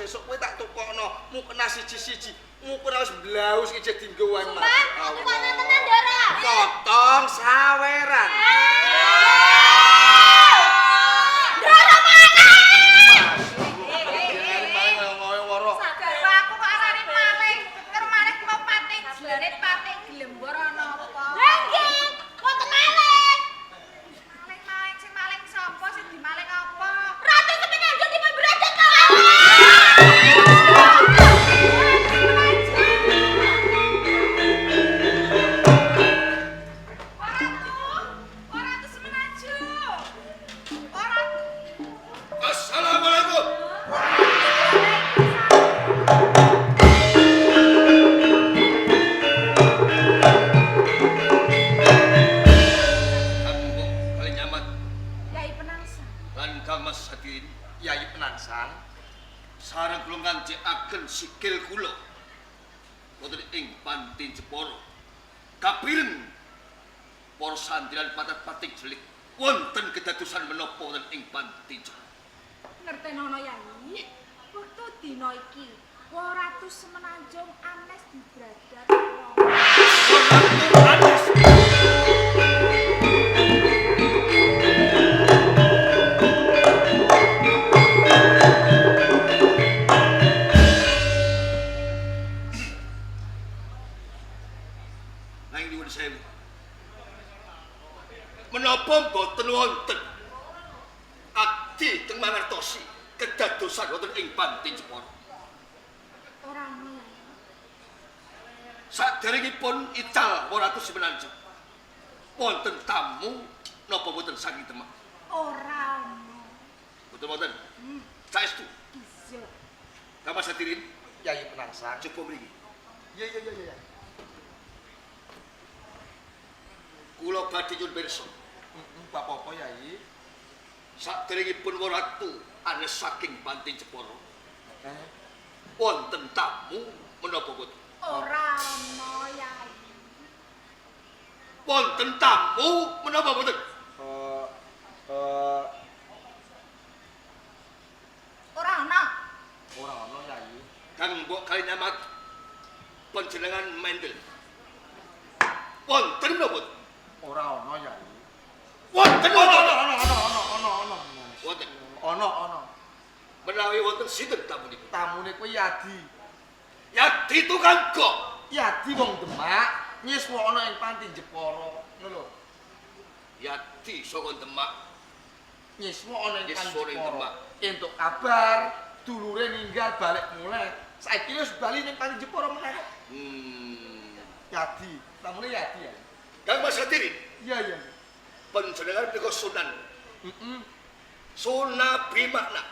sesuk kowe tak tukokno mukena siji-siji. Mukena wis blaus iki dinggo wae. Sumpah, tukokno tenan, Ndara. Potong saweran. Ndara mana? Aku kok arane maling. Ker maling kok pating jlenit pating glembor ana apa? Lah nggih, wonten maling. Maling-maling sing maling sapa sing dimaling apa? Ratu Semenanjung dipun beradab kok. Ora tuh Semenanjung. Ora Assalamualaikum. Kanggo kali nyamat Yai Penangsang. lan Kang Mas Hadirin Yai Penangsang. Sareng kula ngancikaken sikil kula wonten ing Panti Jepara. Kapireng para santri lan patat-pating jelik wonten kedadosan menapa wonten ing Panti Jepara. Ngertenono Yai. Wektu dina iki Ratu Semenanjung anes dibradat wong. Anes. Nanging nyuwun sewu. Menapa mboten wonten abdi teng mangertosi kedadosan wonten ing Panti Jepara? Ora ono Yai. Saderengipun ical Ratu Semenanjung. Wonten tamu napa mboten saking Demak? Ora ono. Mboten wonten. Saestu, Iya. Kang Mas Hadirin, Yai Penangsang. coba mriki. Iya iya iya iya. Kula badhe nyuwun pirsa. Heeh, bab apa Yai? Saderengipun Ratu anes saking Panti Jepara, Eh, wonten tamu menapa mboten? Ora ono Yai. Wonten tamu menapa mboten? eh eh Ora ono. ora ono Yai. Kang mbok kali nyamat panjenengan mendel. Wonten menapa mboten? Ora ono Yai. Wonten Ono wonten. ono ono ono ono ono. Wonten. Ono ono. Menawi wonten sinten tamunipun? Tamune kuwi Yadi. Yadi tukang gok. Yadi wong Demak nyiswa ana ing Panti Jepara. Ngono lho. Yadi saka Demak. Nyiswa ana ing Panti Nyiswa ing Jepara. Demak. Entuk kabar dulure ninggal balik mulai. Saiki wis bali ning Panti Jepara meneh. Yadi, tamune Yadi ya. Kang Mas Hadirin, Iya iya. panjenengan menika sunan. Heeh. Sunabi makna.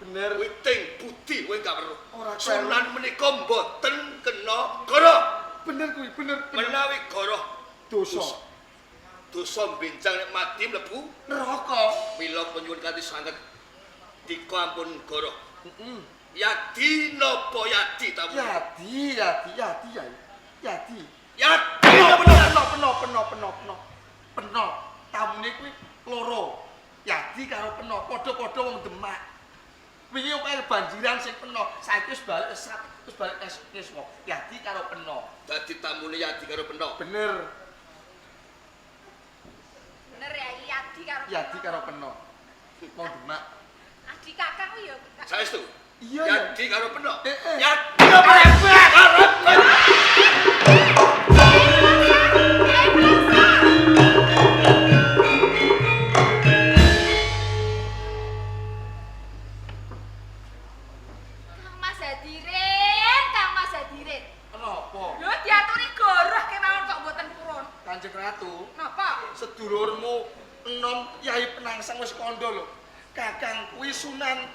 Bener. Witing budi kowe gak weruh. Ora Sunan menika mboten kena goroh. Bener kuwi, bener. Bener. Menawi goroh Dosa. Dosa benjang nek mati mlebu Neraka. mila penyuwun kanthi sanget dika ampun goroh. Heeh. Yadi napa yadi tamu? Yadi, Yadi, Yadi ya. Yadi. Yadi Peno, napa peno, peno, peno, peno, peno. Peno. Tamune kuwi loro. Yadi karo peno, padha-padha wong Demak. Wingi omahe banjiran sing peno, saiki wis balik sat, wis balik es wong. Yadi karo peno. Dadi tamune Yadi karo peno. Bener, Bener Yai Adi karo Yadi karo peno. Wong Demak. Adi kakang kuwi ya. Saestu. Iya ya. Yadi karo peno. Eh, eh. Yadi karo peno. Yai Penangsang. Kang Mas Hadirin, Kang Mas Hadirin. Kenapa? Lho diaturi goroh kemawon kok mboten purun. Kanjeng Ratu, Napa? sedulurmu enom Yai Penangsang wis kandha lho. Kakang kuwi Sunan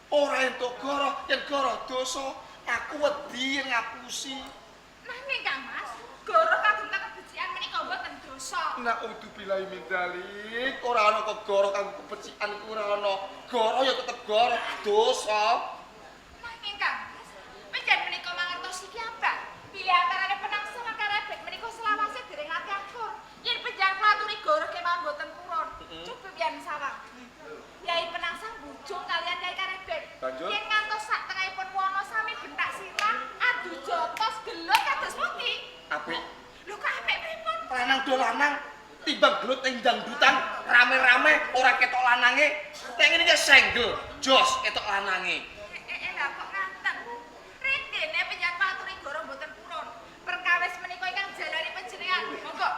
ora entuk goroh, yen goroh dosa, aku wedi yen ngapusi. Nanging Kang Mas, goroh kagem kebecikan menika mboten dosa. Naudzubillahi min dzalik. Ora ana kok goroh kanggo kebecikan iku ora ana. Goroh ya tetep goroh, dosa. Nanging Kang Mas, panjenengan menika mangertosi piyambak. Pilih antarane Penangsang lan Karebet menika selawase dereng nate akur. Yen panjenengan kula aturi goroh kemawon mboten purun. Coba pian sawang. Yai Penangsang bujung kalian Yai Karebet. Banjur? Yen ngantos sak tengahipun lanang timbang gelut ning dangdutan rame-rame ora ketok lanange. Nek ngene iki senggel, jos ketok lanange. Lha kok ngaten. Ridene panjenengan kula aturi goro mboten purun. Perkawis menika ingkang jalari panjenengan. Monggo.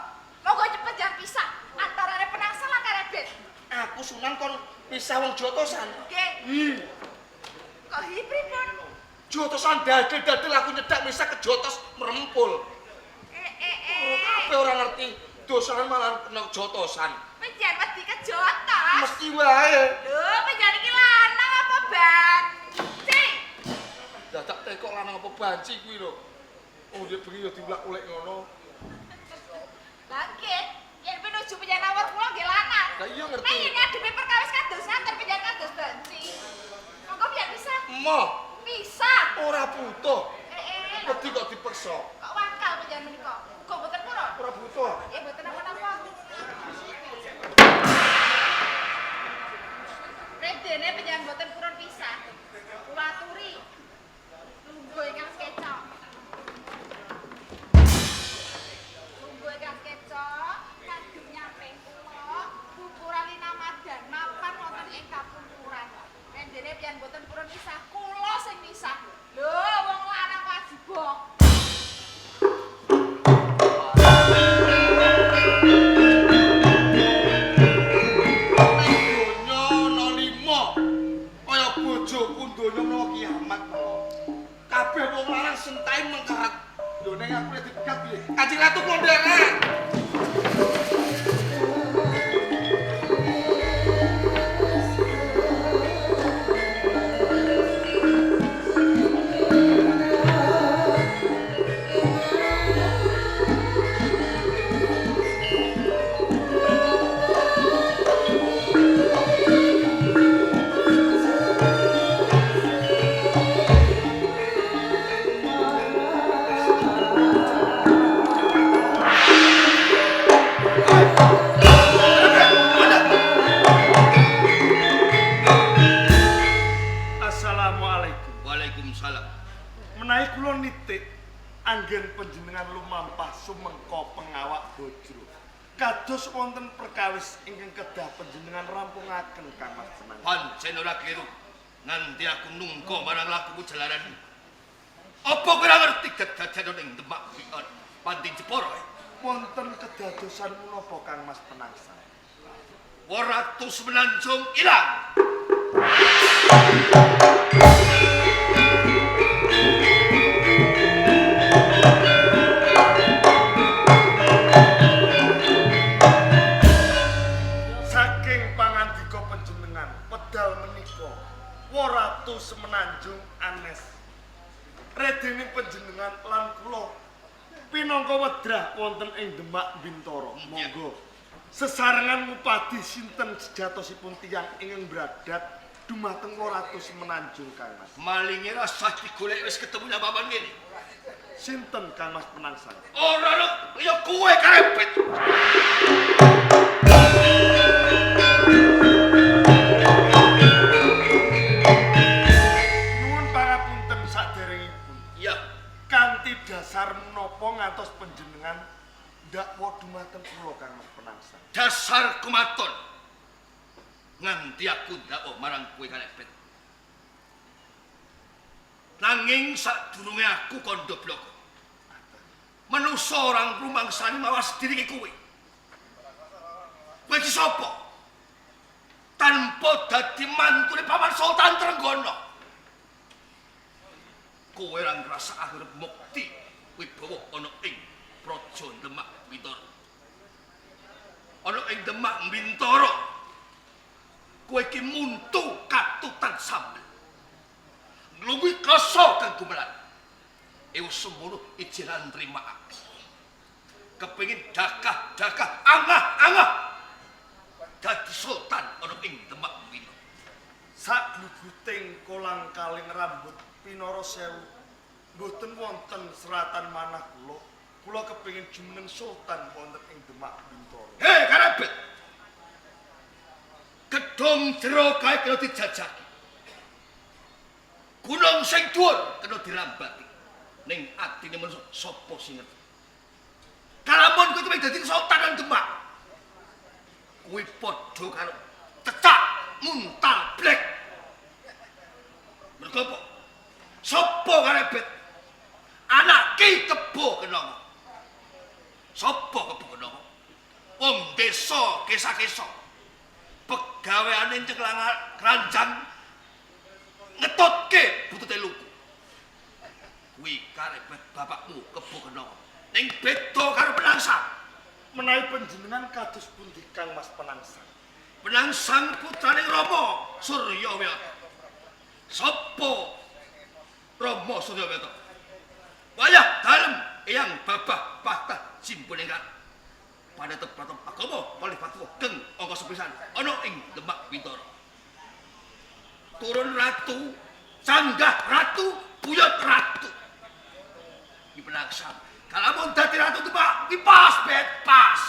Monggo cepet jangan pisah antarane Penangsang lan Karebet. Aku Sunan kon pisah wong jotosan. Nggih. Hi, Kok hi pripun? Jotosan dadel-dadel aku nyedak misah kejotos merempul. Eh eh eh. Kabeh ora ngerti dosan malah kena jotosan. Panjenengan wedi kejotos. Mesti wae. Lho, panjenengan iki lanang apa banci? Dadak tekok lanang apa banci kuwi lho. Oh, dia bengi ya diulak-ulik ngono. Lah nggih, yen pinuju panjenengan awor kula nggih lanang. Lah iya ngerti. Nek yen ngadepi perkawis kados ngaten panjenengan kados banci. Monggo piye pisah? Moh, Pisah. ora butuh. Eh eh. Lho, Wedi kok dipeksa. kok wangkal panjenengan menika? Kok mboten purun? Ora butuh. Eh mboten napa-napa. Redene panjenengan mboten purun pisah. Kula aturi. Lungguh ingkang sekeca. Lungguh ingkang sekeca kagem nyamping kula kukuran linamadan mapan wonten ing kapungkuran. Rendene panjenengan mboten purun pisah, kula sing misah. Lho, wong lanang wajib. Ning donya ana lima. Kaya bojoku donya menawa kiamat menawa. Kabeh wong lanang sentai mengkeret. Lho ning aku nek dipegat piye? Kanjeng Ratu kula nderek. Assalamualaikum. Waalaikumsalam. Menawi kula nitik anggen panjenengan lumampah sumengka pengawak bojro. Kados wonten perkawis ingkang kedah panjenengan rampungaken Kang Mas Senang. Pancen ora kliru. Nganti aku nungko marang lakumu jalaran. Apa kowe ora ngerti kedadean ning Demak Panti Jepara? Wonten kedadosan menapa Kang Mas Penangsang? Ratu Semenanjung ilang. Saking pangandika panjenengan pedal menika Ratu Semenanjung anes. Redene panjenengan lan kula pinangka wedrah wonten ing Demak Bintara. Monggo. Sesarengan ngupadi sinten sejatosipun tiyang ingkang bradat dumateng Ratu Semenanjung Kang Mas. Malinge rasah digolek wis ketemu nyapapan ngene. Sinten Kang Mas Penangsang? Ora ono ya kowe karepet. Nuwun pangapunten saderengipun. Iya, Kanthi dasar menapa ngantos panjenengan ndakwa dumateng kula Kang Mas Penangsang? Dasar kumaton. Nganti aku ndakwa marang kowe karepet. Nanging sadurunge aku kandha bloko. Manusa orang rumangsani mawas diri kowe. Kowe iki sapa? Tanpa dadi mantune Paman Sultan Trenggana. Kowe ora ngrasa arep mukti wibawa ana ing Praja Demak Bintara. Ana ing Demak Bintara. Kowe iki muntu katutan sambel. Nglungguhi klasa kang gumelar. Ewu semono ijeh nrimakake. Kepengin dakah-dakah angah-angah dadi sultan ana ing Demak Bintara. Sakgluguting kolang kaling rambut pinara sewu mboten wonten seratan manah kula. Kula kepengin jumeneng sultan wonten ing Demak Bintara. Hei Karabet. Gedhong jero kae kena dijajaki. Gunung sing dhuwur kena dirambati. Ning atine manungsa sapa sing ngerti? Kalamun kuwi kepengin dadi sultan nang Demak. Kuwi padha karo cecak muntal blek. Mergo apa? Sopo karebet? Anak Ki Kebo Kenanga. Sopo Kebo Kenanga? Wong desa kesa-kesa. Pegaweane nyeklang keranjang ngetutke butute luku. Kuwi karebet bapakmu Kebo Kenanga. Ning beda karo Penangsang. Menawi panjenengan kados pundi Kang Mas Penangsang? Penangsang putrane Rama Suryawiyata. Sopo Rama Suryawiyata? Wayah dalem eyang babah patah jimpuningrat. Panetep pratom agama kalih fatwa geng angka sepisan ana ing Demak Wintara. Turun ratu, canggah ratu, buyut ratu. Ki Penangsang, kalamun dadi ratu Demak, ki pas bet pas.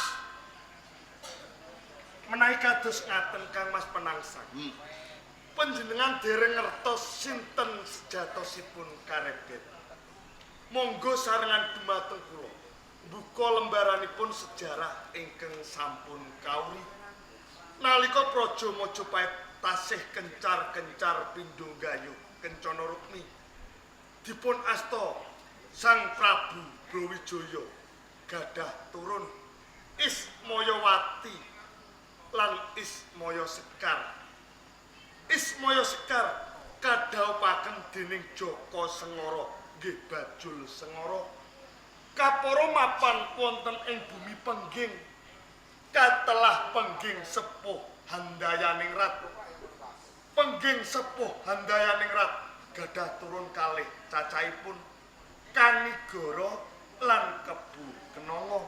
Menawi kados ngaten Kang Mas Penangsang. Panjenengan dereng ngertos sinten sejatosipun karebet. Monggo sarengan dumateng kula mbuka lembaranipun sejarah ingkang sampun kauri. Nalika Praja Majapahit tasih kencar-kencar pindho gayuh kencana rukmi, dipun asta Sang Prabu Brawijaya gadah turun Ismayawati lan Ismaya Sekar. Ismaya Sekar kadhawuhaken dening Jaka Sengara nggih Bajul Sengara kapara mapan wonten ing bumi Pengging katelah Pengging sepuh Handayaningrat. Pengging sepuh Handayaningrat gadah turun kalih cacahipun Kanigara lan Kebo Kenanga.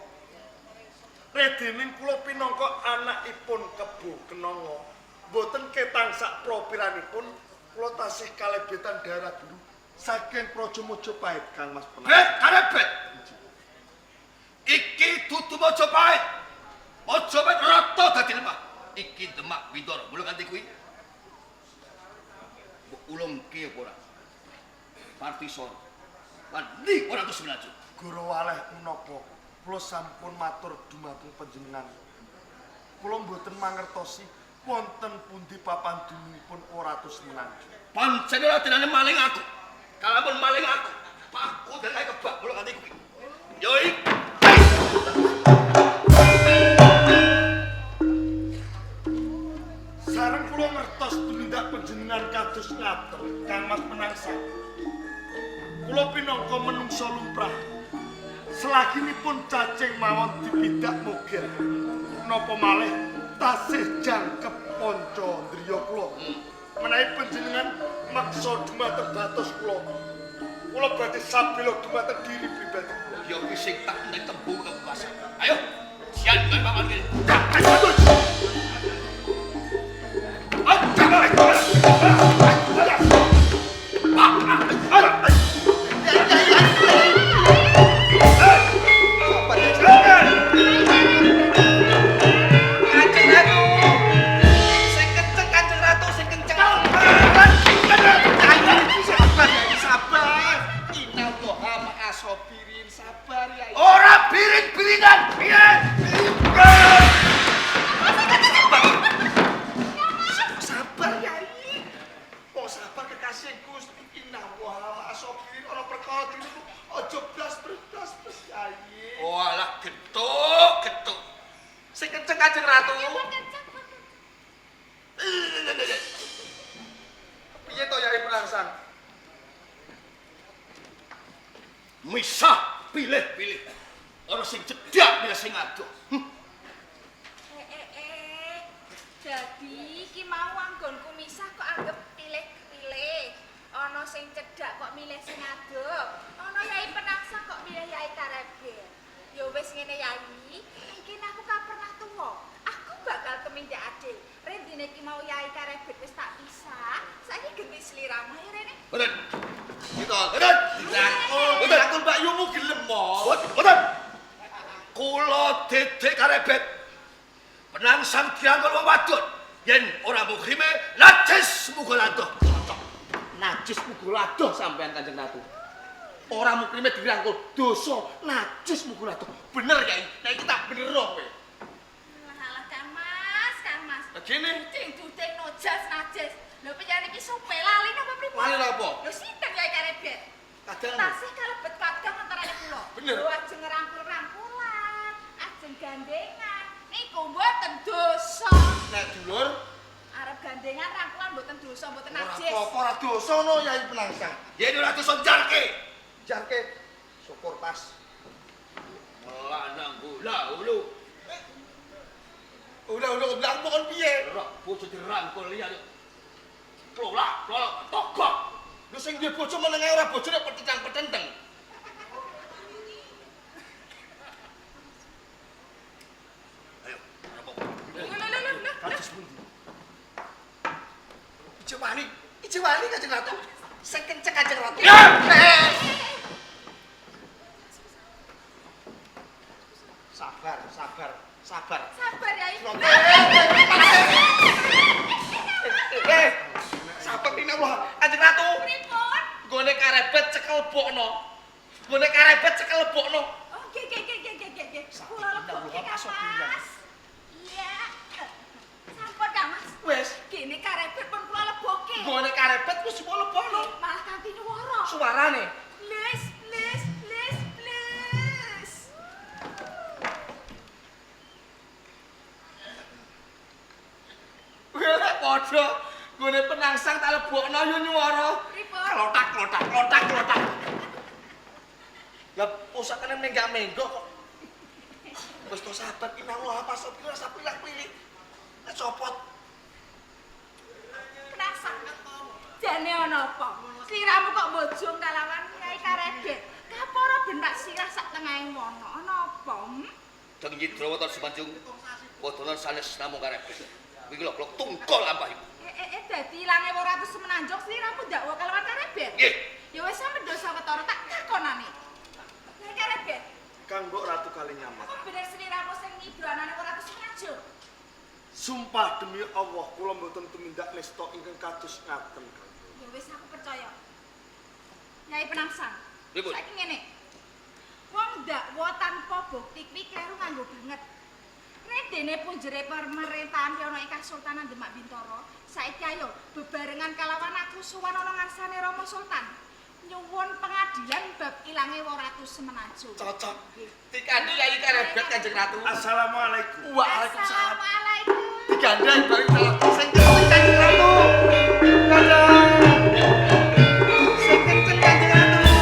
Redening kula pinangka anakipun Kebo Kenanga mboten ketang sak propiranipun kula tasih kalebetan darah biru saking Praja Majapahit Kang Mas Penangsang. Bet karebet. Iki dudu Majapahit. Majapahit rata dadi lemah. Iki Demak Wintara. Mula kanthi kuwi. Mbok ulungke apa ora? Partisor. Wani ora terus mlaju. Goro waleh menapa kula sampun matur dumateng panjenengan. Kula mboten mangertosi wonten pundi papan dunungipun Ratu Semenanjung. Pancen ora denane maling aku. Kalamun maling aku, paku dan kae kebak mula kanthi kuwi. Ya iki. Sareng kula ngertos tumindak panjenengan kados ngaten Kang Mas Penangsang. Kula pinangka menungsa lumrah. Selaginipun cacing mawon dipidak moger. Napa malih tasih jangkep panca ndriya kula. Menawi panjenengan maksa dumateng batos kula, kula badhe sabela dumateng diri pribadi kula. Ya kuwi sing tak nek tembung kepuasan. Ayo, sian kan papan kene. Kanjeng Ratu. Sing kenceng Kanjeng Ratu, sing kenceng. Ayo sabar ya, sabar. Innallaha ma'asobirin, sabar ya. Ora biring-biringan, piye? Sabar yai. Wong sabar kekasih Gusti innallaha ma'asobirin ana perkara diriku aja blas blas blas yai. Oh alah getuk, getuk. Sing kenceng Kanjeng Ratu. Piye to Yai Penangsang? Misah pilih-pilih. Ana sing cedhak milih sing adoh. Jadi iki mau anggonku misah kok anggep pilih-pilih. Ana sing cedhak kok milih sing adoh. Ana Yai Penangsang kok milih Yai Karebet. Ya wis ngene Yai, iki aku ka pernah tuwa. Aku bakal tumindak adil. Rendine iki mau Yai Karebet wis tak pisah. Saiki genti sliramu ayo rene. Boten. Gitu. Boten. Dirangkul, dirangkul Mbak Yumu gelem mo. Boten. Kula Dedek Karebet. Penangsang dirangkul wong wadon. Yen ora muhrime najis muga ladoh. Cocok. Najis muga ladoh sampean Kanjeng Ratu. Ora mukrime dirangkul, dosa najis mukul atuh. Bener Yai, nek iki tak bener kowe. Alah Kang Mas, Kang Mas. Lah gini, Duding nojas najis. Lho piye iki supe lali napa pripun? Lali napa? Lho sinten Yai Karebet? Kadang Tasih kalebet kadang antarane kula. Bener. Lho ajeng rangkul-rangkulan, ajeng gandengan. Niku mboten dosa. Nek dulur Arep gandengan rangkulan mboten dosa, mboten ora najis. apa-apa ora dosa no Yai Penangsang. Yen ora dosa jarke. Jarke syukur pas. Melanang gula ulu. Udah bilang kon piye? Ora bojo dirangkul liya. Plolak, plolak, togok. Lho sing duwe bojo menenge ora bojone petitang-petenteng. Ayo, apa? Lho lho lho lho. Kados pundi? Ijo wani, ijo wani Kanjeng Ratu. Sing kenceng Kanjeng Ratu. Sabar, sabar, sabar. Sabar Yai. Sabar ini Allah, Kanjeng Ratu. Pripun? Gone karebet cekel bokno. Gone karebet cekel bokno. Oh, nggih nggih nggih nggih nggih nggih. Kula lebokke Kang Mas. Iya. Sampun Kang Mas. Wes, Gene karebet pun kula lebokke. gone karebet wis lebokno. Malah kanthi nyuwara. Suarane. Bles bles bles bles. Weh, padha gone penangsang tak lebokno yo nyuwara. Pripun? Klotak klotak klotak klotak. Lah pusakane menggak-menggok kok. Wis to sahabat inallah apa sop ora sapilak-pilik. Copot. Penangsang. Jane ana apa? Sliramu kok bojong kalawan Kyai Karebet. Kapara bentak sirah sak tengahing wana. Ana apa? Hmm? Deng Yidra wonten Semanjung wonten sanes namung karebet. Wingi lho kula tungkol lampahipun. Dadi ilange 200 Semenanjung sliramu dakwa kalawan Karebet. Nggih. Ya wis sampe sawetara tak takonane. Kyai Karebet, Kanggo Ratu Kalinyamat. apa bener sliramu sing ngidro anane 200 Semenanjung? Sumpah demi Allah kula mboten tumindak nista ingkang kados ngaten. Ya wis aku percaya. Nyai Penangsang. Pripun? Saiki ngene. Wong dakwa tanpa bukti kuwi kleru nganggo banget. Redene punjere pemerintahan ana ing Kasultanan Demak Bintara, saiki ayo bebarengan kalawan aku sowan ana ngarsane Rama Sultan. Nyuwun pengadilan bab ilange 200 Semenanjung. Cocok. Dikandhi Yai Karebet Kanjeng Ratu. Assalamualaikum. Waalaikumsalam. Assalamualaikum. Digandeng bareng salam. Sing kenceng Kanjeng Ratu. Dadah. Sing kenceng Kanjeng Ratu.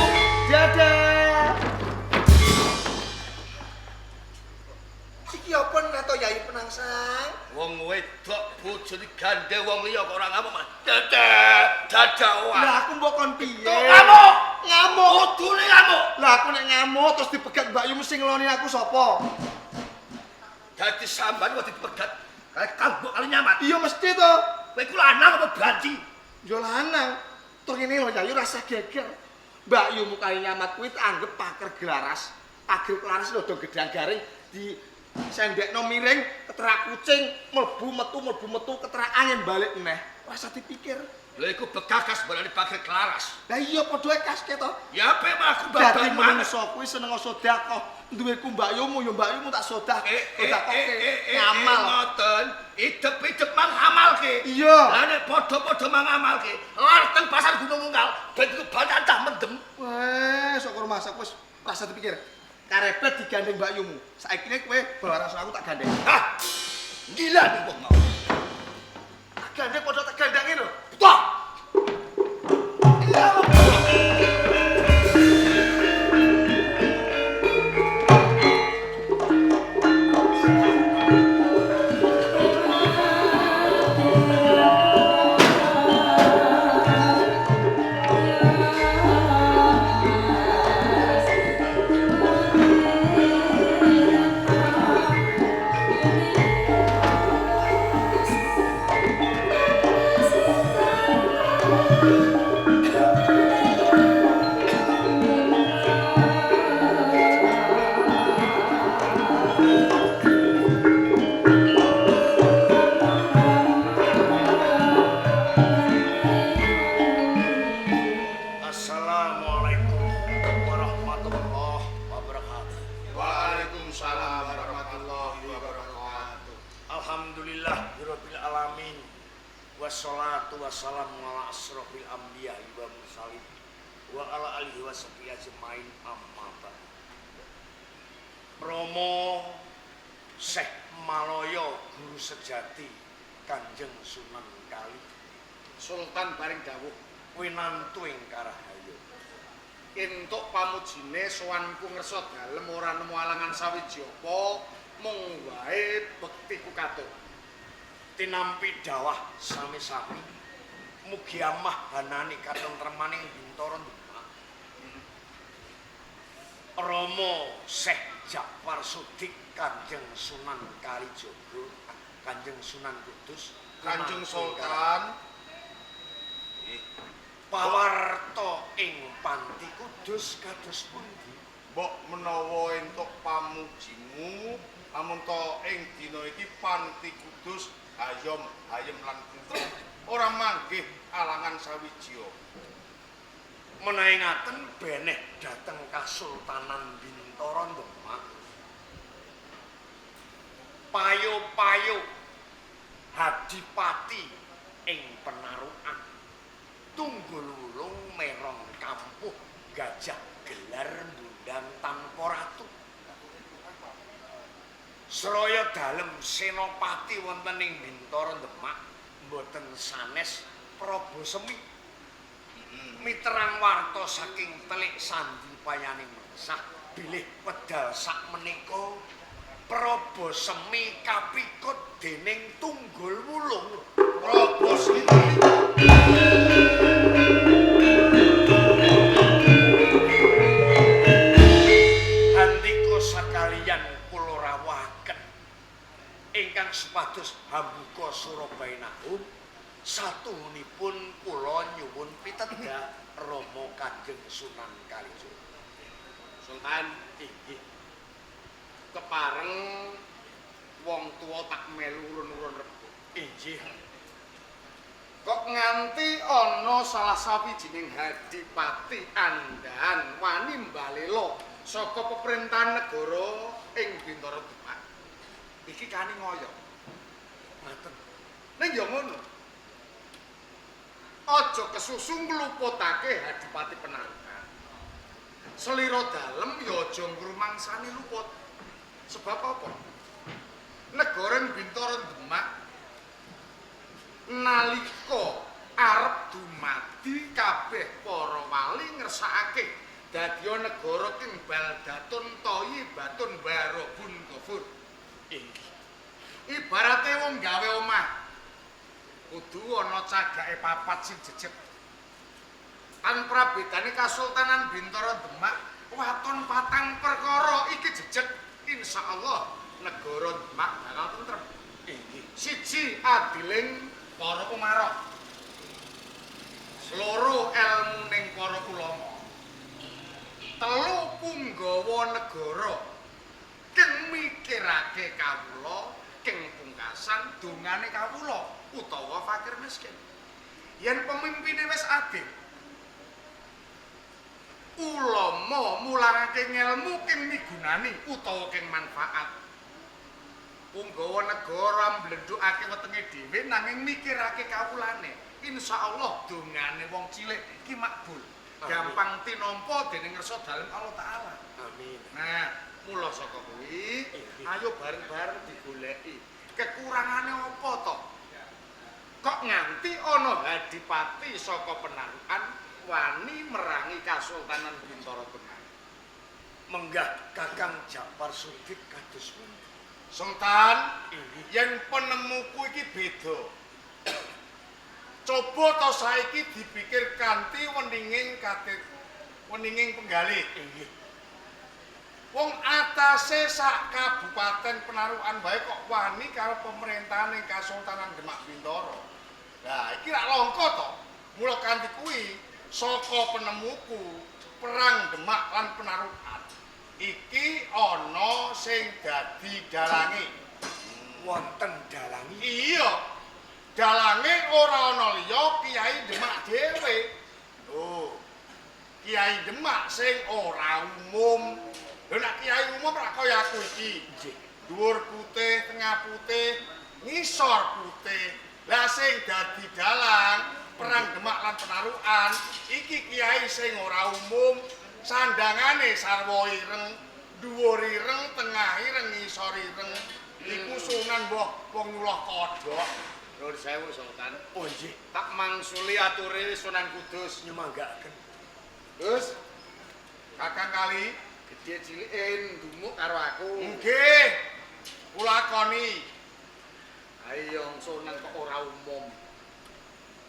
Dadah. Iki apa nato Yai Penangsang? Wong wedok bojo digandhe wong liya kok ora ngamuk malah dadah dadah wae. Lah aku mbok kon piye? Ngamuk. Ngamuk. Kudune ngamuk. Lah aku nek ngamuk terus dipegat Mbak Yu mesti ngeloni aku sapa? Dadi sampean kok dipegat kali kambok kali nyamat. Iya mesti to. Kowe iku lanang apa banci? Yo lanang. Tur ngene lho Yayu rasa geger. Mbak Yu mukane nyamat kuwi tak anggep paker glaras. Pager glaras lho do gedang garing di sendekno miring, keterak kucing, mlebu metu keterak angin balik neh. Rasa dipikir. Lha iku bekakas barane pager klaras. Lah iya padha ae kaske to. Ya apik mah aku Dadi babang maneh. menungso kuwi seneng sedekah. Duweku Mbak Yumu ya Mbak Yumu tak sedekah. Sedekahke Ngamal. ngamal. Ngoten, idep-idep mang amalke. Iya. Lah nek padha-padha mang amalke, lar teng pasar Gunung Unggal ben iku bantah mendem. Wes, sok rumah sak wis rasa dipikir. Karebet digandeng Mbak Yumu. Saiki kowe bawa rasa aku tak gandeng. Hah. Gila nih wong mau. Tak gandeng padha tak gandange lho. Tok. Iya. Alhamdulillahirabbil alamin. Wassalatu wassalamu ala asrofil anbiya wal mursalin wa ala alihi washabihi ajmain amma ba'd. Romo Syekh Maloyo guru sejati Kanjeng Sunan Kali Sultan bareng dawuh winantu ing karahayu. Entuk pamujine sowanku ngersa dalem ora nemu alangan sawiji apa mung wae bektiku katur. Tinampi dawah sami-sami mugi amah hanani katentremaning Bintara Demak. Rama Syekh Ja'far Shodiq Kanjeng Sunan Kalijaga, Kanjeng Sunan Kudus, Kanjeng Sultan pawarta ing Panti Kudus kados pundi? Mbok menawa entuk pamujimu amun ta ing dina iki Panti Kudus hayom hayem lan tentrem ora manggih alangan sawiji apa. Menawi ngaten beneh dhateng Kasultanan Bintara Demak. Payo-payo hadipati ing penarukan tunggul wulung merong kampuh gajah gelar ndundang tanpa ratu. Sraya dalem senopati wonten ing Bintara Demak mboten sanes Prabasemi. Miterang warta saking telik sandi payaning mengsah bilih wedal sakmenika Prabasemi kapikut dening Tunggul Wulung. Prabasemi handika sakaliyan kula rawuhaken ingkang supados hambuka Surabainahum satuhunipun kula nyuwun pitedhak Rama Kanjeng Sunan Kalijaga. Sultan Inggih. Kepareng wong tuwa tak melu urun-urun rebut. Inggih. Kok nganti ana salah sawijining hadipati andhahan wani mbalela saka peperintahan negara ing Bintara Demak. Iki kani ngoyo. Ngaten. Ning ya ngono. Aja kesusu ngluputake hadipati penarukan. Selira dalem ya aja ngrumangsani luput. Sebab apa? Negara Bintara Demak nalika arep dumadi kabeh para wali ngersakake dadiya negara king baldatun thayyibatun warabun ghafur. Inggih. Ibarate wong gawe omah kudu ana cagake papat sing jejeg. Tan prabedane Kasultanan Bintara Demak waton patang perkara iki jejeg, insyaallah negara Demak bakal tentrem. Inggih. Siji adiling para umarok. Loro elmuning para ulama. Telu punggawa negara keng mikirake kawula, keng pungkasan dongane kawula utawa fakir miskin. Yen pemimpine wis adil, ulama mulangake ngelmu keng migunani utawa keng manfaat. Punggawa negara mblendhukake wetenge dhewe nanging mikirake kawulane. Insyaallah dongane wong cilik iki makbul. Gampang tinampa dening ngersa dalem Allah Taala. Amin. Nah, mula saka kuwi ayo bareng-bareng digoleki. Kekurangane apa to? Kok nganti ana hadipati saka penarukan wani merangi Kasultanan Bintara Demak. Menggah Kakang Ja'far Shodiq kados pundi? Sultan, yen penemuku iki beda. Coba to saiki dipikir kanthi weninging katit, weninging penggalih. Inggih. Wong atase sak kabupaten Penarukan wae kok wani karo pemerintahan ing Kasultanan Demak Bintara. Lah iki rak langka to. Mula kanthi kuwi saka penemuku perang Demak lan Penarukan iki ana sing dadi dalange. Wonten dalange? Iya. Dalange ora ana liya Kiai Demak dhewe. Oh. Kiai Demak sing ora umum. Lho nek kiai umum rak kaya aku iki. Nggih. Dhuwur putih, tengah putih, ngisor putih. Lah sing dadi dalang perang Demak lan Penarukan iki kiai sing ora umum, sandangane sarwa ireng, dhuwur ireng, tengah ireng, ngisor ireng. Iku Sunan mbah wong nyuloh kodhok. Nuwun sewu Sultan. Oh nggih, Tak mangsuli ature Sunan Kudus. Nyumanggaaken. Gus, Kakang Kali, gedhe cilike ndumuk karo aku. Nggih. Kula akoni. Ayo Sunan kok ora umum.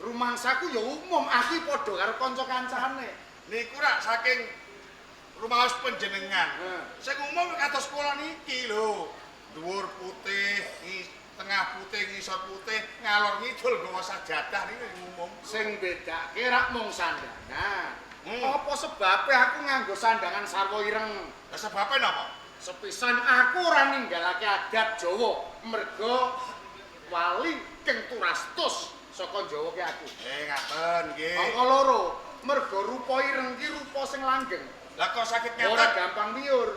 Rumangsaku ya umum, aku padha karo kanca-kancane. Niku rak saking rumaos panjenengan. Heeh. Sing umum kados kula niki lho. Dhuwur putih, tengah putih, ngisor putih, ngalor ngidul nggawa sajadah niku sing umum. Sing bedake rak mung sandangan. Hmm. Apa sebabe aku nganggo sandangan sarwa ireng? Lah sebabe napa? Sepisan aku ora ninggalake adat Jawa, merga wali keng turastus saka Jawa ki aku. Ngaten nggih. Angka loro, merga rupa ireng ki rupa sing langgeng. Lah kok saged Ora ngaten? gampang liur.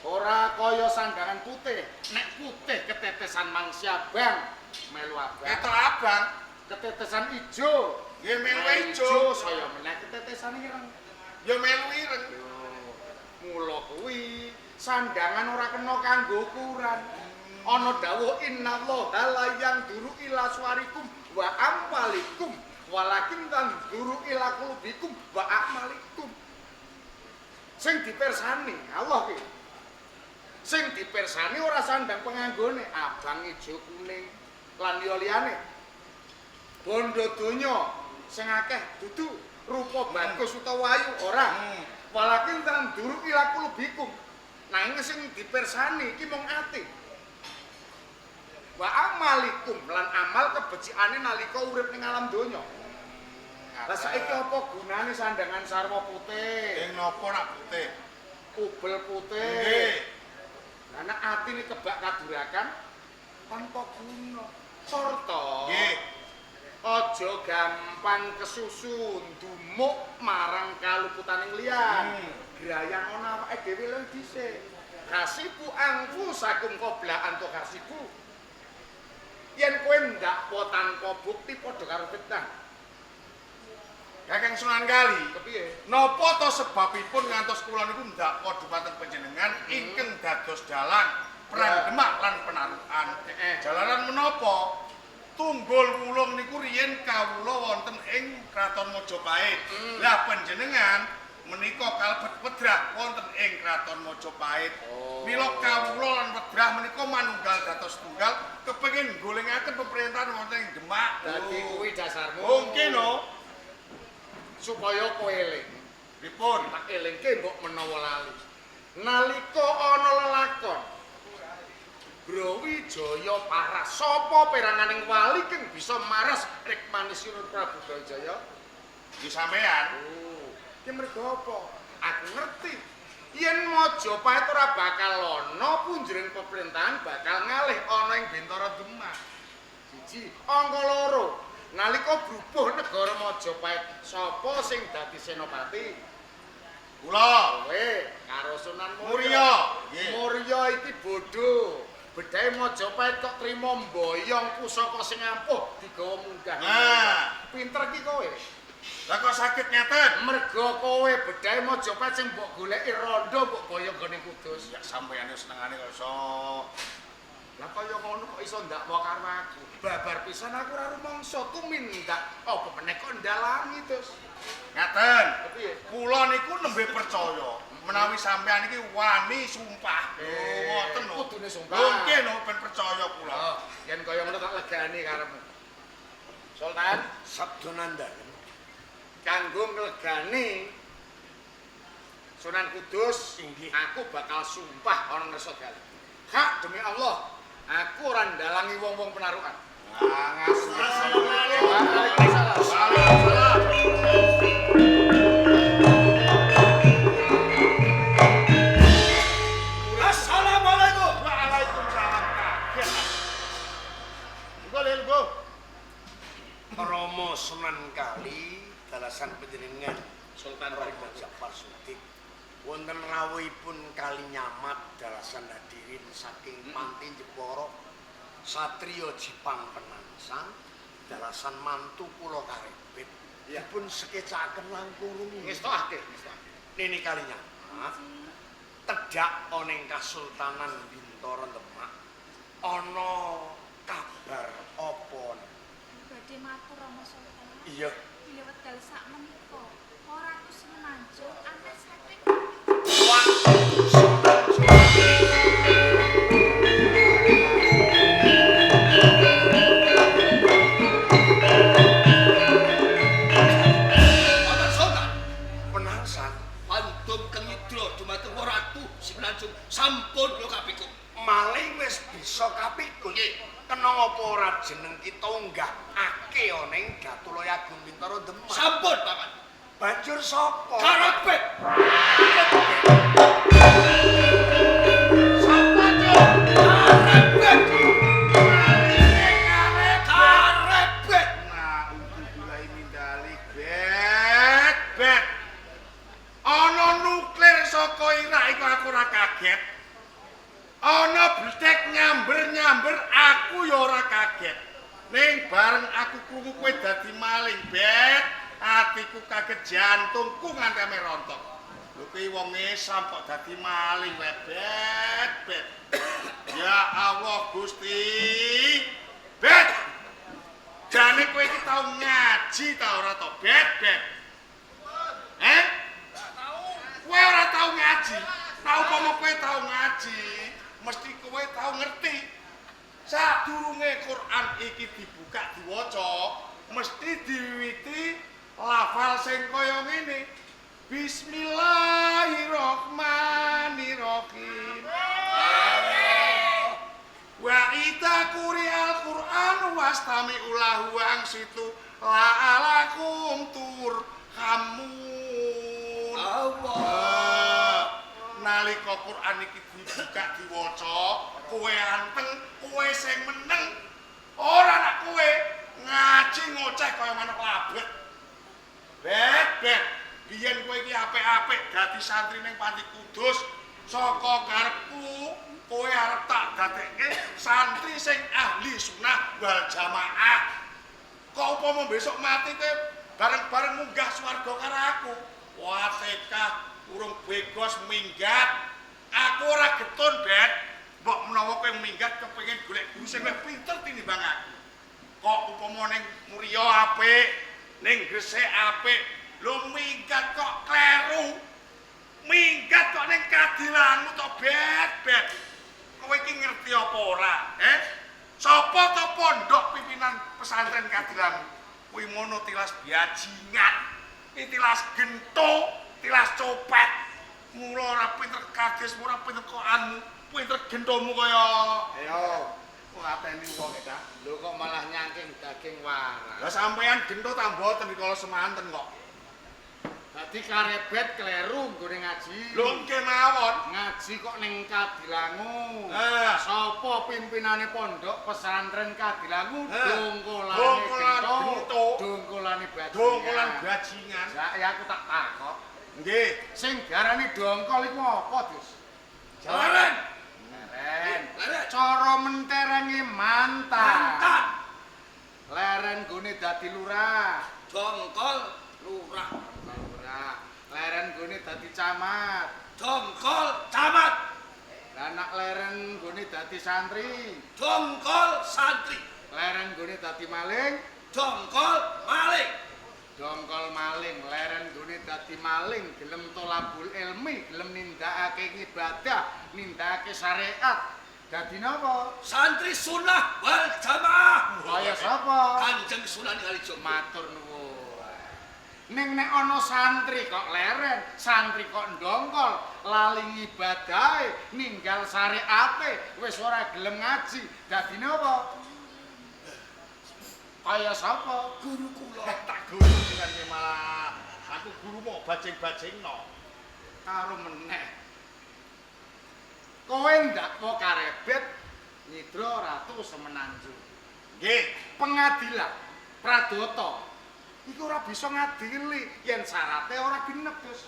Ora kaya sandangan putih. Nek putih ketetesan mangsi abang, melu abang. Ketok abang, Ketetesan ijo, nggih melu ijo, saya meneh ketetesan ireng. Ya melu ireng. Mula kuwi sandangan ora kena kanggo ukuran. Ana dawuh innallaha la yanzuru ila suwarikum wa amwalikum walakin tanzuru ila qulubikum wa a'malikum. Sing dipersani Allah ki. Sing dipersani ora sandang penganggone abang ijo kuning lan liya-liyane. Bondo donya sing akeh dudu rupa bagus utawa ayu ora. Walakin tanzuru ila qulubikum. Nanging sing dipersani iki mung ati. Wa amalikum lan amal kebecikane nalika urip ning alam donya. Lah saiki apa gunane sandangan sarwa putih, Ing napa nak putih? ubel putih? Nggih. Lah nek atine kebak kadurakan tanpa guna. Sarta Nggih. aja gampang kesusu ndumuk marang kaluputaning liyan. Grayang ana awake dhewe lho dhisik. Hasibu angfusakum qabla an tuhasibu. Yen kowe ndakwa tanpa bukti padha karo fitnah. Kakang Sunan Kali, Kepiye? napa to sebabipun ngantos kula niku ndakwa dhumateng panjenengan ingkang dados dalang perang Demak lan Penarukan. Jalaran menapa? Tunggul Wulung niku riyin kawula wonten ing Kraton Majapahit. Lah panjenengan menika kalebet wedrah wonten ing Kraton Majapahit. Mila kawula lan wedrah menika manunggal dados tunggal kepengin nggolengaken pemerintahan wonten ing Demak. Dadi kuwi dasarmu. Oh, nggih no. Supaya kowe eling. Pripun? Tak elingke mbok menawa lali. Nalika ana lelakon Brawijaya paras, sapa peranganing wali kang bisa maras rikmane Sinuwun Prabu Brawijaya? Nggih sampean. Oh, ki mergo apa? Aku ngerti. Yen Majapahit ora bakal ana punjering pemerintahan bakal ngalih ana ing Bentara Demak. Siji, angka loro. Nalika brubuh negara Majapahit, sapa sing dadi senopati? Kula Kowe karo Sunan Murya. Muria. Nggih. Murya iki bodho. Bedhae Majapahit kok trima mboyong pusaka sing ampuh digawa munggah. Nah. Pinter ki kowe. Lah kok saged ngaten? Mergo kowe bedhae Majapahit sing mbok goleki rondo mbok boyong gone Kudus. Ya sampeyan senengane kok iso. Lah kaya ngono kok iso ndakwa karo aku. Babar pisan aku ora rumangsa tumindak. Apa meneh kok ndalangi terus. Ngaten. Kepiye? Kula niku nembe percaya menawi sampean iki wani sumpah. Lho ngoten lho. Kudune sumpah. Lho nggih lho ben percaya kula. Oh, yen kaya ngono tak legani karepmu. Sultan, Sabda nandaren. Kanggo nglegani Sunan Kudus, Inggih. aku bakal sumpah ana ngersa dalan. Hak demi Allah, aku ora ndalangi wong-wong penarukan. Nah, ngasih. Waalaikumsalam. Waalaikumsalam. Assalamualaikum. Waalaikumsalam. Kaget. Engko lho, Nggo. Rama Sunan Kali dalasan panjenengan Sultan Rama Jafar Sudik wonten rawuhipun Kali Nyamat dalasan hadirin saking Panti Jepara. Satriya Jipang Penangsang dalasan mantu kula Karebet. Dipun sekecaken langkung rumiyin. Ngestokake, ngestokake. Nini Kalinyama. Tedhak ana ing Kasultanan Bintara Demak ana kabar apa? Badhe matur Rama Sultan. Iya. Bilih wekdal sak menika Ratu Semenanjung antes saking Paman Sultan, Penangsang pandum kang nyidra dumateng Ratu Semenanjung sampun kula kapikut. Maling wis bisa kapikut. Nggih. Kena ngapa ora jeneng kita unggahake ana ing Datulaya Agung Bintara Demak. Sampun, Paman. Banjur sapa? Karebet. Sapa, Cuk? Karebet. Karebet. Nah, ubillahi min dalik, bet, bet. Ana nuklir saka Irak iku aku ora kaget. Ana bledek nyamber-nyamber aku ya ora kaget. Ning bareng aku krungu kowe dadi maling, bet, atiku kaget jantungku nganti ame rontok. Lho kuwi wong Islam kok dadi maling wae, bet, bet. Ya Allah Gusti. Bet. Jane kowe iki tau ngaji ta ora to, bet, bet? Eh? Kowe ora tau ngaji. Tau umpama kowe tau ngaji, mesti kowe tau ngerti. Sadurunge Quran iki dibuka diwaca, mesti diwiwiti lafal sing kaya ngene. Bismillahirrahmanirrahim. Wa idza quri'al Qur'an wastami'u lahu wangsitu la'alakum turhamun. Allah. Nalika Qur'an iki dibuka diwaca, kowe anteng, kowe sing meneng. Ora nak kowe ngaji ngoceh kaya manuk labet. Bet, bet. Biyen kowe iki apik-apik dadi santri ning Panti Kudus, saka karepku kowe arep tak dadekke santri sing ahli sunah wal jamaah. Kok upama besok mati kowe bareng-bareng munggah swarga karo aku. Wah, tekah urung begos minggat. Aku ora getun, Bet. Mbok menawa kowe minggat kepengin golek guru sing luwih pinter tinimbang aku. Kok upama ning Muria apik, ning Gresik apik, lho minggat kok kleru. Minggat kok ning Kadilangu to, Bet, Bet. Kowe iki ngerti apa ora, eh? Sapa to pondok pimpinan pesantren Kadilangu? Kuwi mono tilas bajingan, iki tilas gento, tilas copet. Mula ora pinter kades, ora pinter koanmu, pinter gentomu kaya. Ayo, Kok ateni wong e, Cak. lho kok malah nyangking daging waras. Lah sampean gento ta mboten dikala semanten kok. Dadi Karebet kleru nggone ngaji. Lho nggih mawon. Ngaji kok ning Kadilangu. Eh. Sapa pimpinane pondok pesantren Kadilangu? Eh. Dongkolane Dongkolan gento, gento. dongkolane bajingan. Dongkolan bajingan. Ya, ya aku tak takok. Nggih. Sing diarani dongkol iku apa, Dus? Leren. Leren. Leren. Cara menterenge mantan. Mantan. Leren gone dadi lurah. Dongkol lurah. Lurah. Leren gone dadi camat. Dongkol camat. Lah nak leren gone dadi santri. Dongkol santri. Leren gone dadi maling. Dongkol maling. Dongkol maling, leren gone dadi maling, gelem tolabul ilmi, gelem nindakake ngibadah, nindakake syariat. Dadi napa? Santri sunnah wal jamaah. Kaya sapa? Kanjeng Sunan Kalijaga. Matur nuwun. Ning nek ana santri kok leren, santri kok ndongkol, lali ngibadahe, ninggal syariate, wis ora gelem ngaji, dadine apa? Kaya sapa? Guru kula. Tak guru jenenge malah. Aku guru mau bajing-bajingno. Karo meneh. Kowe ndakwa Karebet nyidra Ratu Semenanjung. Nggih. Pengadilan Pradata iku ora bisa ngadili yen syarate ora genep, Gus.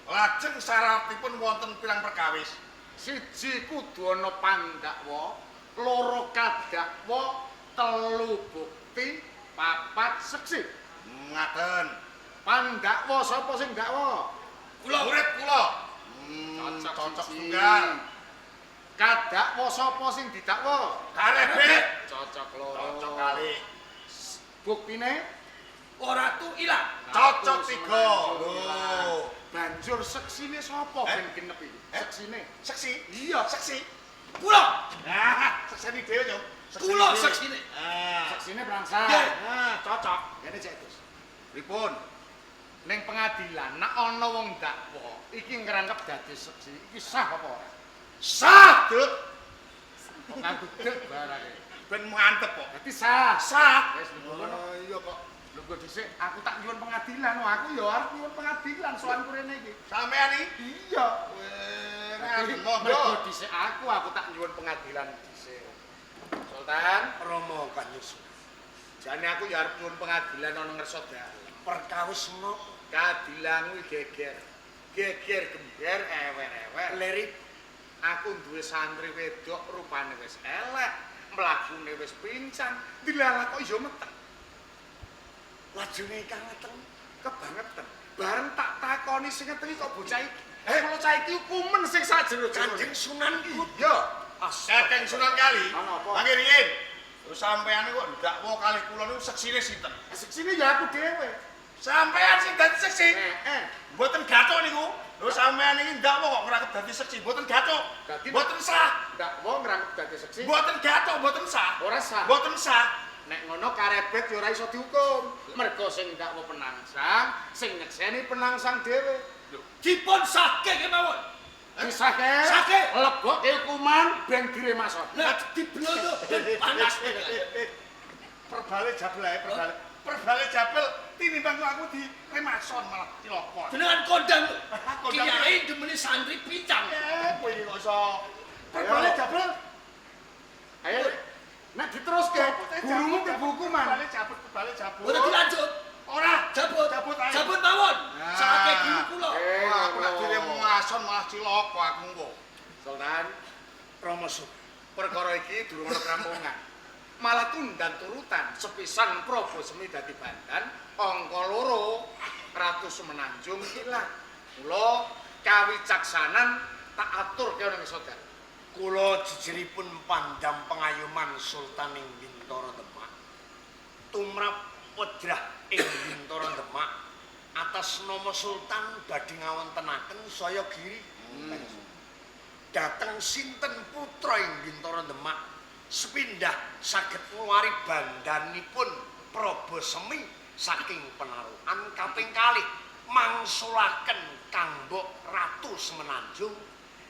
Lajeng syaratipun wonten pirang perkawis. Siji kudu ana pandakwa, Loro kadakwa, telu bukti, papat seksi. Ngaten. Pandakwa sapa sing dakwa? Kula murid kula. Cocok tunggal. Kadakwa sapa sing didakwa? Karebet. Cocok loro. Cocok kali. Buktine Ora tu ilang. Cocok tiga. Lho. Banjur seksine sapa ben genep iki? Seksine. Seksi? Iya, seksi. Kula. Nah, sekseni dhewe yo. Kula seksine. Ah. Seksine Prangsa. Nah, cocok. Kene cek terus. Pripun? Ning pengadilan nek ana wong dakwa, iki ngrangkep dadi seksi, iki sah apa ora? Sah, Duk. Kok nganggo dek barake. Ben mantep kok. Dadi sah. Sah. Wis lungguh kono. Oh iya kok. Lungguh dhisik, aku tak nyuwun pengadilan. Wah, aku ya arep nyuwun pengadilan soalku rene iki. Sampean iki? Iya. Weh, Dadi monggo. mergo dhisik aku tak nyuwun pengadilan dhisik. Sultan, Rama Kanjeng Sunan. jane aku ya arep nyuwun pengadilan ana ngersa dalem. Perkawis menapa? Kadilangu geger. Geger gember ewer-ewer. Lirik Aku duwe santri wedok rupane wis elek, mlakune wis pincang, dilalah kok ya meteng. lajune ingkang meteng Kebangetan. Bareng tak takoni sing ngetengi kok bocah iki. Kula cah iki kumen sing sajero-jero. Kanjeng Sunan ki. Iya. Kakeng Sunan Kali. Ana apa? Mangke riyin. Terus sampean kok ndakwa kalih kula niku seksine sinten? Seksine ya aku dhewe. Sampean sing dadi seksi. Heeh. Mboten gathuk niku. Lho sampean iki ndakwa kok ngrangkep dadi seksi, mboten gathuk. Dadi- Mboten sah. Ndakwa ngrangkep dadi seksi. Mboten gathuk, mboten sah. Ora sah. Mboten sah. Nek ngono karebet ya ora iso dihukum. Mergo sing ndakwa penangsang, sing nyekseni penangsang dhewe. Dipun sahke kemawon. Disahke. Sahke. Lebokke hukuman ben diremason. Lah diblono ben panas. Perbale jabel ae, perbale. Perbale jabel tinimbang kok aku di remason malah cilaka. Jenengan kondang. Kondang. Kiai demeni santri pincang. Kowe iki kok iso perbale jabel. Ayo. Nek diteruske, gurumu ke hukuman. Perbale jabel, perbale jabel. Ora dilanjut. Ora. Jabut. Jabut ae. Jabut mawon. Sahke guru kula. Wah, aku nek diremason malah cilaka aku engko. Sultan, Rama Sunan. perkara iki durung ana kerampungan. Malah tundan turutan sepisan Prabu Semi dadi bandan, angka loro Ratu Semenanjung ilang. Mula kawicaksanan tak aturke ana ing sadar. Kula jejiripun pandam pengayoman Sultan ing Bintara Demak. Tumrap wedrah ing Bintara Demak atas nama Sultan badhe ngawontenaken saya giri. Dateng sinten putra ing Bintara Demak sepindah saged ngluwari bandanipun Prabu Semi saking penarukan kaping kalih mangsulaken kanggo Ratu Semenanjung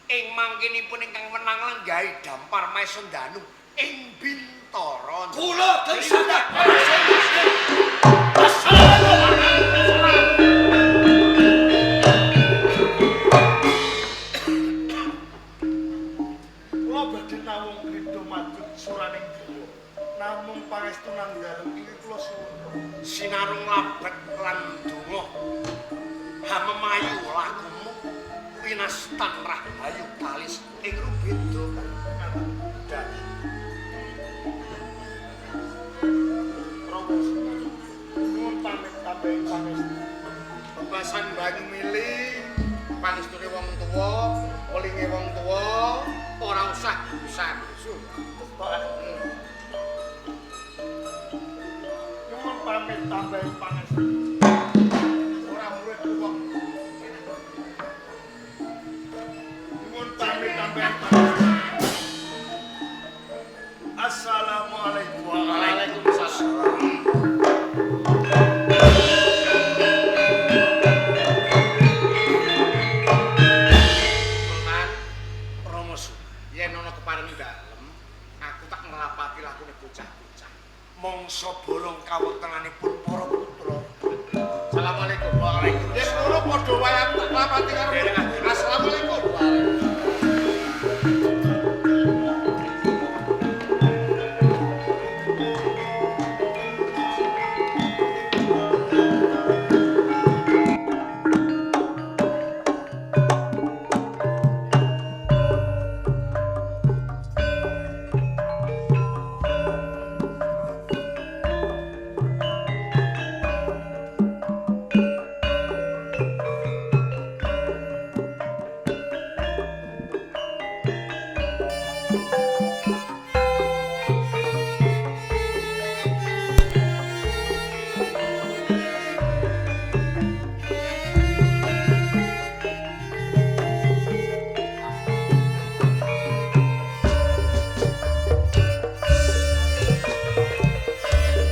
ing mangkinipun ingkang wenang lenggahi dampar Maesandanu ing Bintara. Kula den saged. Assalamualaikum. Kula badhe nawung kridha majud suraning griya. Namung pangestu nang dalem iki kula suwun. Sinarung labet lan donga hamemayu lakumu winastan rahayu kalis ing rubeda Ngaten. Rama Sunan. Nuwun pamit tambahi pangestu. Bebasan banyu mili, pangestune wong tuwa, welinge wong tuwa, ora usah gusa-gusu. Nuwun pamit tambahi pangestu. Ora muridku kok. Nuwun pamit tambahi pangestu. Assalamualaikum. Waalaikumsalam. Sultan, Rama Sunan. yen ana kepareng dalem, aku tak ngrapati lakune bocah-bocah. Mangsa bolong kawontenanipun para putra. Assalamualaikum. Waalaikumsalam. Yen ngono padha wae aku tak ngrapati karo